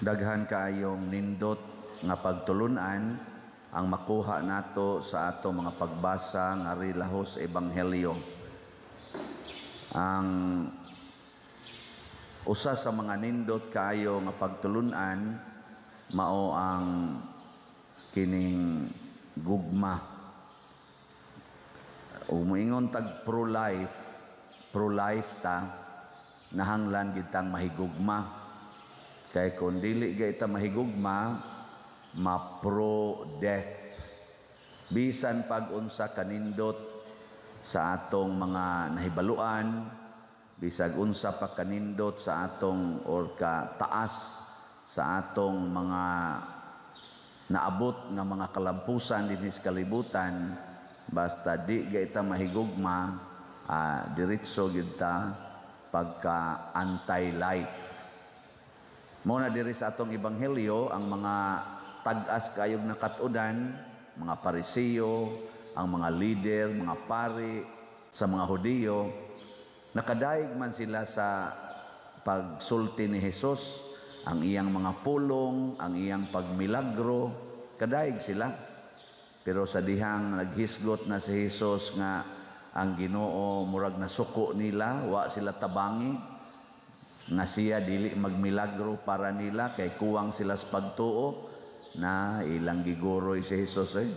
Daghan kaayong nindot nga pagtulunan ang makuha nato sa ato mga pagbasa nga lahos ebanghelyo. Ang usa sa mga nindot kaayo nga pagtulunan mao ang kining gugma. Ug moingon tag pro-life, pro-life ta, nahanglan gid tang mahigugma. Kay kung dili gay ta mahigugma, ma-pro-death. Bisan pag unsa kanindot sa atong mga nahibaluan, bisag unsa pa kanindot sa atong or ka taas sa atong mga naabot nga mga kalampusan dinhi sa kalibutan, basta di gay ta mahigugma, diretso gyud ta pagka anti-life. Mao na diri sa atong ebanghelyo, ang mga tag-as kayog nakatudan, mga Parisiyo, ang mga leader, mga pari sa mga Hudiyo, nakadaig man sila sa pagsulti ni Jesus, ang iyang mga pulong, ang iyang pagmilagro, kadaig sila. Pero sa dihang naghisgot na si Jesus nga ang Ginoo murag nasuko nila, wa sila tabangi nga siya dili magmilagro para nila kay kuwang sila sa pagtuo na ilang giguroy si Jesus eh.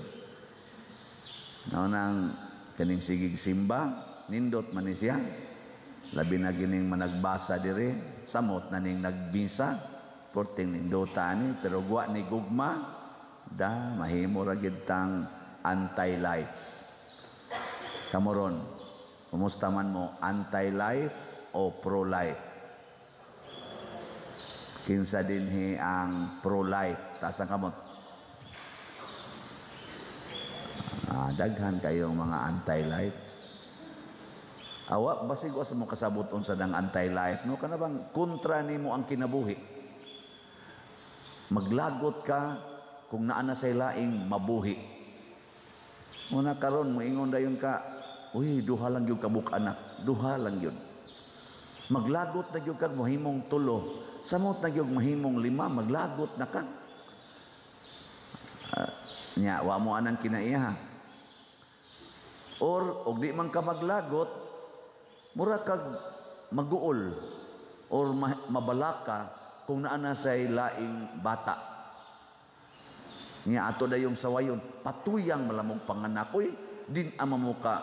Mao nang kaning sigig simba, nindot man ni siya. Labi na gining managbasa diri, samot na ning nagbisa, porting nindota ni, pero gwa ni gugma, da mahimo ra gid tang anti-life. Kamoron, kumusta man mo, anti-life o pro-life? Kinsa dinhi ang pro-life? Taas ang kamot. Daghan kayong mga anti-life. Awa, basig wa sa mo kasabot unsa dang anti-life, no? Kana bang kontra nimo ang kinabuhi? Maglagot ka kung naa na say laing mabuhi. Una karon moingon dayon ka, uy, duha lang gyud ka anak, duha lang gyud. Maglagot na gyud kag mahimong tulo, samot na gyud mahimong lima, maglagot na ka. Nya wa mo anang kinaiya. Or og di man ka maglagot, mura kag maguol or mabalaka kung naa na say laing bata. Nya ato dayong sawayon, patuyang malamog panganak, uy, din ama mo ka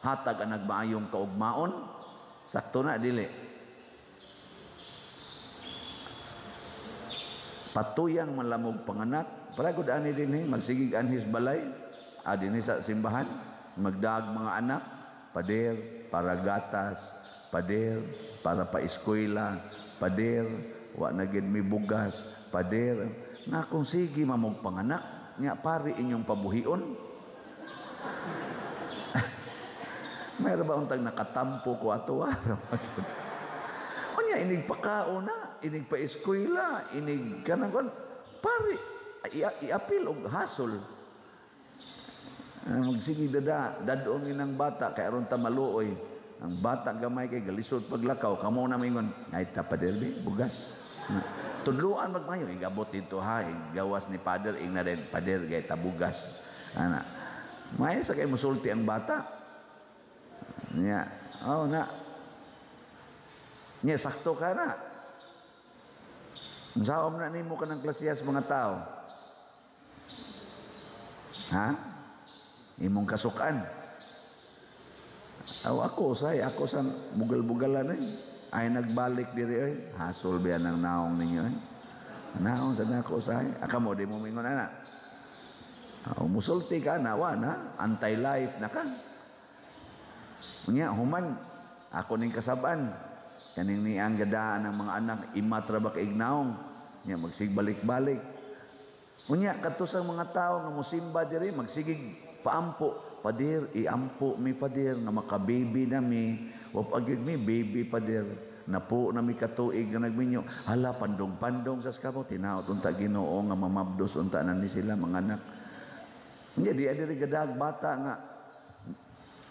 hatag ang nagmaayong kaugmaon. Sakto na dili. Patuyang malamog panganak, para gud ani dinhi magsigig anhis balay, dinhi sa simbahan, magdaag mga anak, pader para gatas, pader para paeskwela, pader wa na gid mi bugas, pader nga kung sige mamog panganak, nya pari inyong pabuhion. Mayroon ba untang nakatampo ko ato? Unya inig pakaon na, inig paeskwela, inig kanang kon, pari iapil og hasol. Magsige dada, dadong inang bata kay aron ta maluoy. Ang bata gamay kay galisod paglakaw, kamo na mingon, ay ta pader bi bugas. Tudluan magmayo, igabot dito ha, gawas ni pader ing na din, pader gay ta bugas. Ana. May sa kay musulti ang bata. Nya, oh na. Nya sakto ka na. Unsaon na nimo kanang klasiyas mga tao? Ha? Imong kasukan. Aw ako say, ako sa bugal-bugalan eh. Ay nagbalik diri oy. Hasol biya ng naong ninyo eh. Naong sa nako say. Aka mo di mo mingon ana. Aw musulti ka na wa na, anti-life na ka. Unya human ako ning kasaban kaning ni ang gadaan ng mga anak imatra ba kay ignaong nya magsigbalik-balik. Unya kadto sa mga tawo nga mosimba diri magsigig paampo, pader iampo mi pader nga makababy na mi, wa pa gyud mi baby pader, napo na mi katuig nga nagminyo, hala pandong-pandong sa kamo tinaot unta Ginoo nga mamabdos unta na ni sila mga anak. Unya di diri gadag bata nga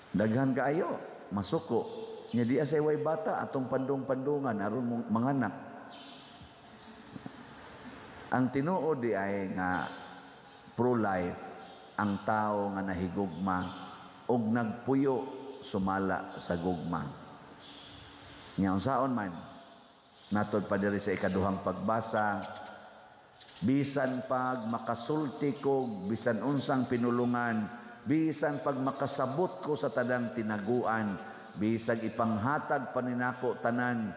daghan kaayo masuko. Nya di asay way bata atong pandong-pandungan aron manganak. Ang tinuod di ay nga pro-life ang tao nga nahigugma og nagpuyo sumala sa gugma. Nya unsaon man natod pa diri sa ikaduhang pagbasa, bisan pag makasulti ko bisan unsang pinulungan, bisan pag makasabot ko sa tanang tinaguan, bisag ipanghatag pa ninako tanan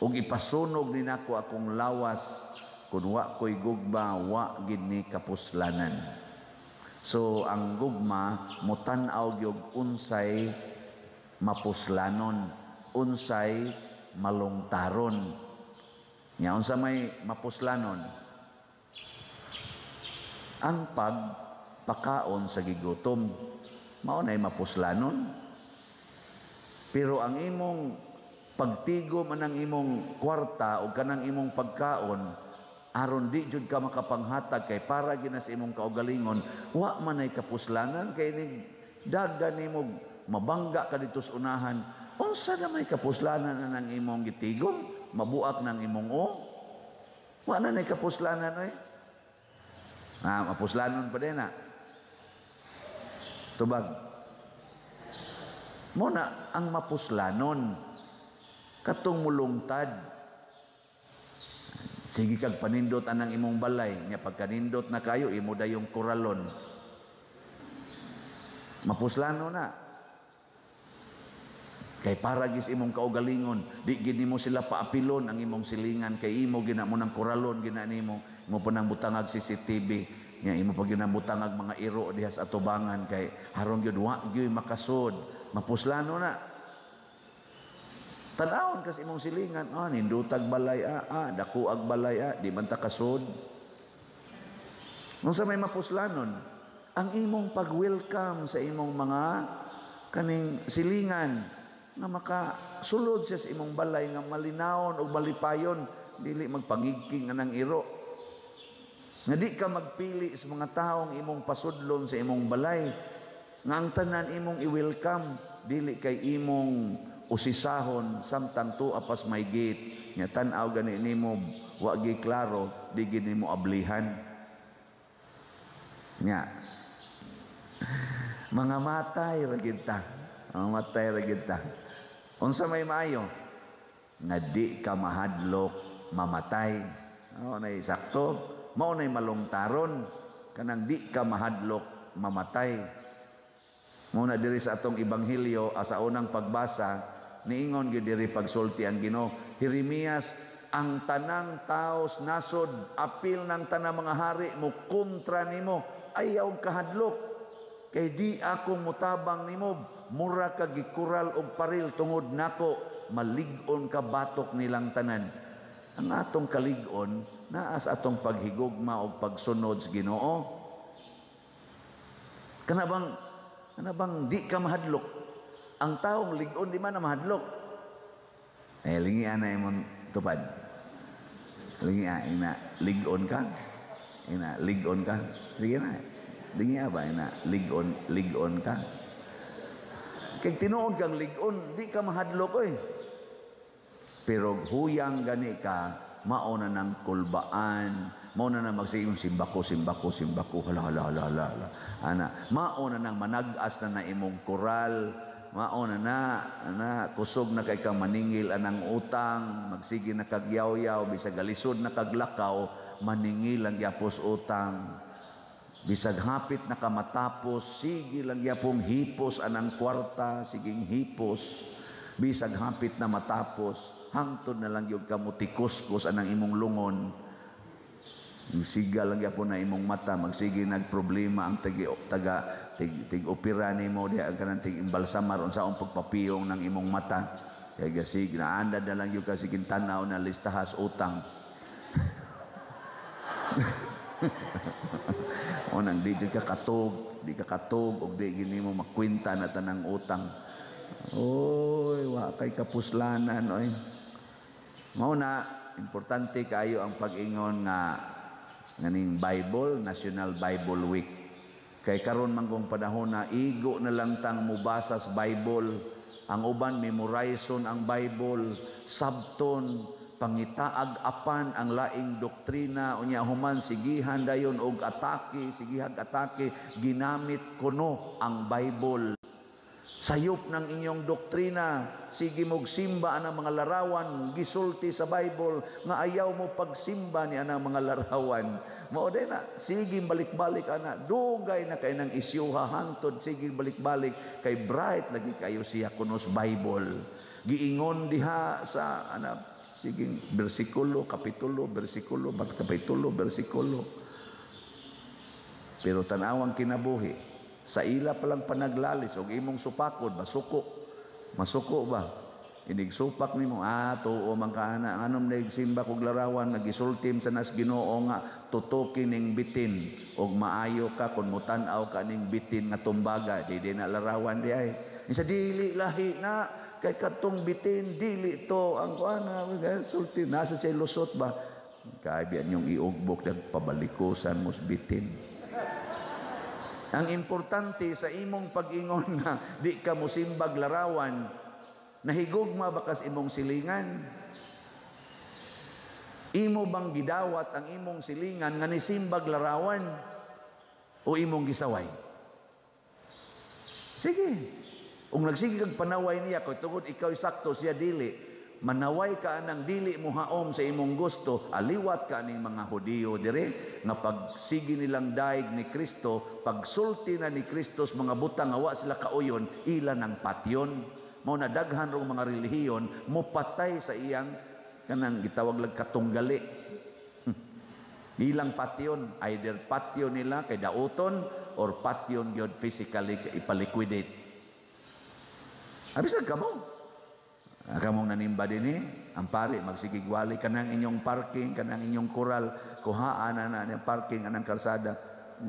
ug ipasunog ninako akong lawas, kun wa ko'y gugma, wa gid ni kapuslanan. So ang gugma motan-aw gyud unsay mapuslanon, unsay malungtaron. Nya unsa may mapuslanon? Ang pagpakaon sa gigutom, mao nay mapuslanon. Pero ang imong pagtigom anang imong kwarta o kanang imong pagkaon aron di jud ka makapanghatag kay para ginas imong kaugalingon, wa man ay kapuslanan kay nig daga nimo mabangga ka dito sa unahan. Unsa na may kapuslanan anang imong gitigom? Mabuak ng imong o wa na nay kapuslanan oy. Ah, mapuslanon pa din na. Tubag. Mo na ang mapuslanon katong mulungtad. Sige kag panindot anang imong balay, nya pagkanindot na kayo, imo dayong kuralon. Mapuslano na. Kay para gis imong kaugalingon, di gid nimo sila paapilon ang imong silingan kay imo gina mo ng kuralon gina nimo, imo pa nang butangag CCTV, nya imo pa gina butangag mga iro diha sa atubangan kay haron gyud wa gyud makasud. Mapuslano na. Tan-awon kas imong silingan, nindutag balay, dako ag balay, di man ta kasud. Unsa may mapuslanon? Ang imong pag-welcome sa imong mga kaning silingan nga makasulod siya sa imong balay nga malinawon og malipayon, dili magpangigking anang iro. Nga di ka magpili sa mga taong imong pasudlon sa imong balay, nga ang tanan imong i-welcome, dili kay imong usisahon samtang tuwa pas may gate, nya tan-aw gani nimo wa gi klaro, di gid nimo ablihan. Nya mga matay ra gid ta, mga matay ra gid ta. Unsa may maayo? Nga di ka mahadlok mamatay. Mao nay sakto, mao nay malungtaron kanang di ka mahadlok mamatay. Muna diri sa atong ebanghelyo sa unang pagbasa, niingon gyud diri pagsulti ang Ginoo, Jeremias, ang tanang taos nasod apil ng tanang mga hari mo kontra nimo, ayaw kahadlok kay di ako mutabang nimo, mura ka gikural og paril tungod nako, malig-on ka batok nilang tanan. Ang atong kalig-on naa sa atong paghigugma og pagsunod sa Ginoo. Kana bang di ka mahadlok? Ang taong lig-on di man na mahadlok. Eh, lingian na imong tupad. Lingia, ina, lig-on ka? Ina, lig-on ka? Sige na. Lingia ba, ina, lig-on, lig-on ka? Kay tinuod kang lig-on, di ka mahadlok oy. Pero huyang gani ka, mao na ng kulbaan, mao na nang magsigong simbako, simbako, simbako, hala, hala, hala, hala, hala. Ana, mao na nang manag-as na na imong koral, mao na na, na kusog na kay kang maningil anang utang, magsige na kag yaw-yaw, bisag galisod na kaglakaw, maningil ang gyapos utang. Bisag hapit na ka matapos, sige lang gyapong hipos anang kwarta, siging hipos. Bisag hapit na matapos, hangtod na lang gyud ka motikuskus anang imong lungon. Siga lang gyapon na imong mata, magsige nagproblema ang tagi, taga tig, tig opera nimo diha ang kanang tig imbalsamar unsaon pagpapiyong ng imong mata. Kay gasig naanda na lang gyud ka sige tan-aw na listahas utang. O nang di ka katog, di ka katog og di gini mo makwenta na tanang utang. Oy, wa kay kapuslanan oy. Mao na importante kaayo ang pag-ingon nga nganing Bible, National Bible Week. Kay karon man kung panahon na igo na lang tang mubasa sa Bible, ang uban memorizon ang Bible, sabton. Pangitaag apan ang laing doktrina, unya human sigihan dayon og atake, sigihag atake, ginamit kuno ang Bible. Sayop ng inyong doktrina, sige mog simba ang mga larawan, gisulti sa Bible nga ayaw mo pagsimba ni anang mga larawan. Mao day na, sige balik-balik ana, dugay na kay nang isyuha hantod, sige balik-balik kay bright lagi kayo siya kunos Bible. Giingon diha sa ana, sige bersikulo, kapitulo, bersikulo, kapitulo, bersikulo. Pero tanawang kinabuhi, sa ila palang panaglalis og imong supakod, masuko. Masuko ba? Inig supak nimo, tuo man ka ana, anong nagsimba kog larawan, nagisultim sa nas Ginoo nga tutukin ning bitin og maayo ka kun mutan-aw ka ning bitin nga tumbaga, di na larawan di ay. Isa dili lahi na kay katong bitin dili to ang kuan sulti nasa siya lusot ba? Kay biyan yung iugbok dag pabalikusan mos bitin. Ang importante sa imong pag-ingon nga di ka mosimbag larawan, nahigugma ba kas imong silingan? Imo bang gidawat ang imong silingan nga nisimbag larawan o imong gisaway? Sige. Kung nagsige kag panaway niya kay tungod ikaw sakto siya dili, manaway ka anang dili mo haom sa imong gusto, aliwat ka ning mga Hudiyo dire nga pagsige nilang daig ni Kristo, pagsulti na ni Kristo sa mga butang nga wa sila kauyon, ila nang patyon. Mao na daghan rong mga relihiyon mopatay sa iyang kanang gitawag lag katunggali. Ilang patyon, either patyon nila kay dauton or patyon gyud physically ipaliquidate. Abisag kamo. Kamong nanimba din eh. Ang pari, magsigigwali kanang inyong parking, kanang inyong koral, kuhaan na na parking anang kalsada.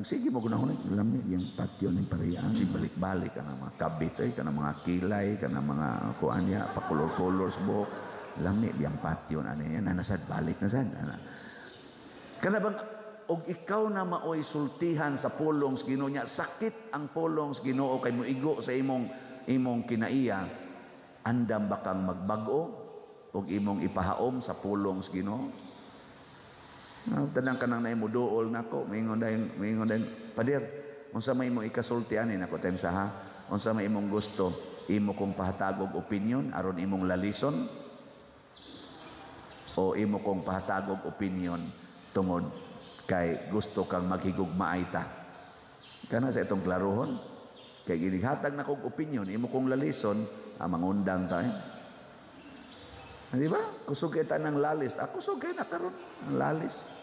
Sige mo gunahon eh. Lami yung patio ng pariyaan. Si balik-balik kanang mga kabit eh, kanang mga kilay, kanang mga kuan niya, pakulor-kulor sa buhok. Lami yung patio na niya, nanasad balik na sad. Ana. Kana bang og ikaw na maoy sultihan sa pulong sa Ginoo niya, sakit ang pulong sa Ginoo kay moigo sa imong kinaiya, andam ba kang magbag-o og imong ipahaom sa pulong sa Ginoo? Tanang kanang naimo duol nako, moingon dayon, Pader, unsa may imong ikasulti ani nako time sa ha? Unsa may imong gusto? Imo kong pahatagog opinion aron imong lalison o imo kong pahatagog opinion tungod kay gusto kang maghigugmaay ta? Kana sa itong klarohon. Kay ginighatag na kong opinion, imo kong lalison, mangundang ta. Di ba? Kusog kay ta ng lalis. Kusog kay na karon ang lalis.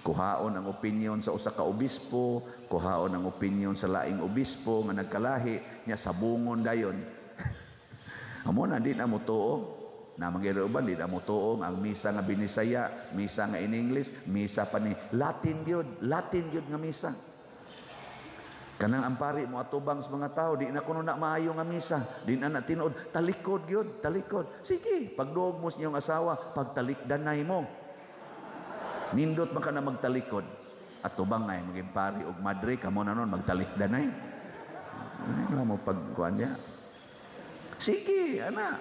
Kuhaon ang opinion sa usa ka obispo, kuhaon ang opinion sa laing obispo nga nagkalahi, nya sabungon dayon. Amo na di na mo tuo. Na mangiruban di na mo tuo ang misa nga binisaya, misa nga in English, misa pa ni Latin gyud, Latin gyud nga misa. Kanang ang pari mo atubang sa mga tao, di na kuno na maayo nga misa, di na na tinuod, talikod gyud, talikod. Sige, pagduog mo sa inyong asawa, pagtalikdanay mo. Nindot man ka na magtalikod. Atubang ay maging pari og madre, kamo na nun magtalikdanay. Ano mo pagkuan niya? Sige, ana.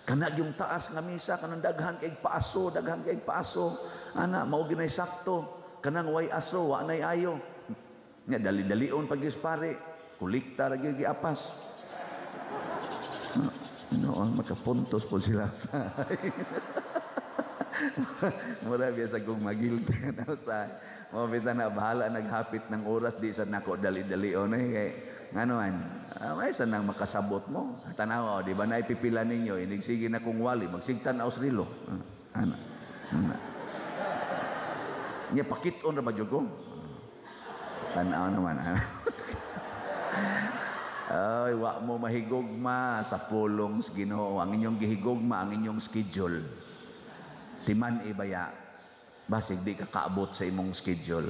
Kana yung taas nga misa, kanang daghan kay paaso, daghan kay paaso. Ana, mao ginay sakto. Kanang way aso, wa nay ayo. Nga dali-dalion pag pare, kulikta ra gyud giapas. No, makapuntos po sila sa. Mura biya sa kong magilty na sa. Mo bita na bahala naghapit ng oras di sa nako dali-dalion eh kay ngano man. May sa nang makasabot mo. Tanaw, di ba na ipipila ninyo inig sige na kong wali magsigtan aos rilo. Ana. Ana. Nya pakit-on ra ba jud ko? Tanaw naman. Ay, wa mo mahigugma sa pulong sa Ginoo. Ang inyong gihigugma, ang inyong schedule. Timan ibaya, basig di ka kaabot sa imong schedule.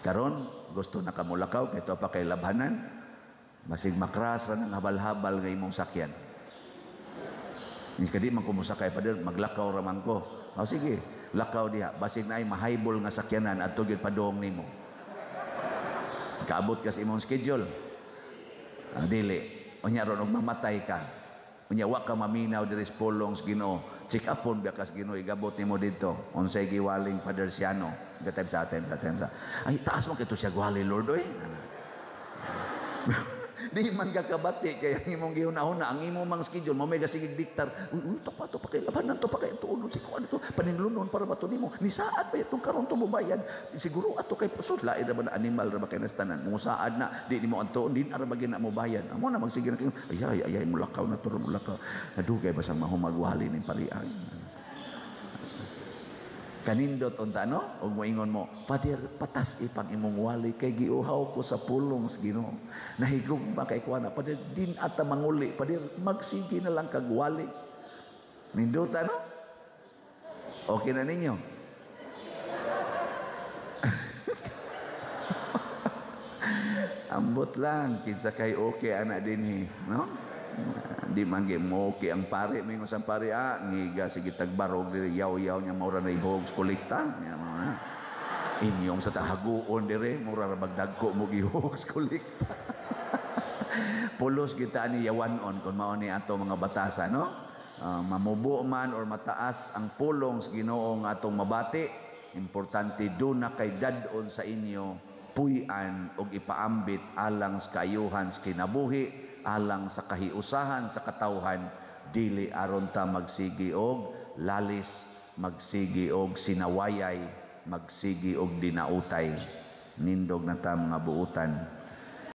Karon, gusto na ka mulakaw, kay pa kay labhanan, basig makras ra ng habal-habal nga imong sakyan. Ni kadi man kumusakay pa dir, maglakaw ra man ko. O sige, lakaw diha, basig na ay mahaybol nga sakyanan adto gyud padong nimo. Kaabot ka sa imong schedule. Dili. Unya ron og mamatay ka. Unya wa ka maminaw diri sa pulong sa Ginoo. Check upon biya kas Ginoo, igabot nimo didto unsay giwaling Father Siano. Gatime sa atin, sa sa. Ay, taas mo kito siya gwali, Lord, oy. Di man ka kabati kay ang imong gihuna-huna, ang imong mang schedule mo may gasigig diktar. Uy, uy, to pa kay labanan to pa kay tuon si kuan to paninlunon para bato nimo. Ni saad pa itong karon to mobayad. Siguro ato kay so lain ra ba na animal ra ba kay nastanan. Mo saad na di nimo antuon din ara ba na mo bayad. Amo na magsige na kayo. Ay ay ay, mulakaw na to, mulakaw. Nadugay ba sa mahumagwali ning parian. Kanindot unta, no? Ug moingon mo, "Father, patas ipang imong wali kay giuhaw ko sa pulong sa Ginoo. Nahigugma kay kuana, Father, din ata manguli, Father, magsige na lang kag wali." Nindota, no? Okay na ninyo? Ambot lang kinsa kay okay ana dinhi, no? Di man gyud mo okay ang pare, mingon sa pare, ah, ngiga sige tagbarog diri, yaw-yaw niya maura na ihog kolekta niya mo na. Inyong sa tahaguon dire mura ra bagdagko mo gihog kolekta. Pulos kita ni yawanon kung mao ni ato mga batasa, no? Mamubo man or mataas ang pulong sa Ginoo nga atong mabati, importante do na kay dad-on sa inyo puy-an og ipaambit alang sa kaayuhan sa kinabuhi, alang sa kahiusahan sa katawhan, dili aron ta magsigi og lalis, magsigi og sinawayay, magsigi og dinautay. Nindog na ta mga buutan.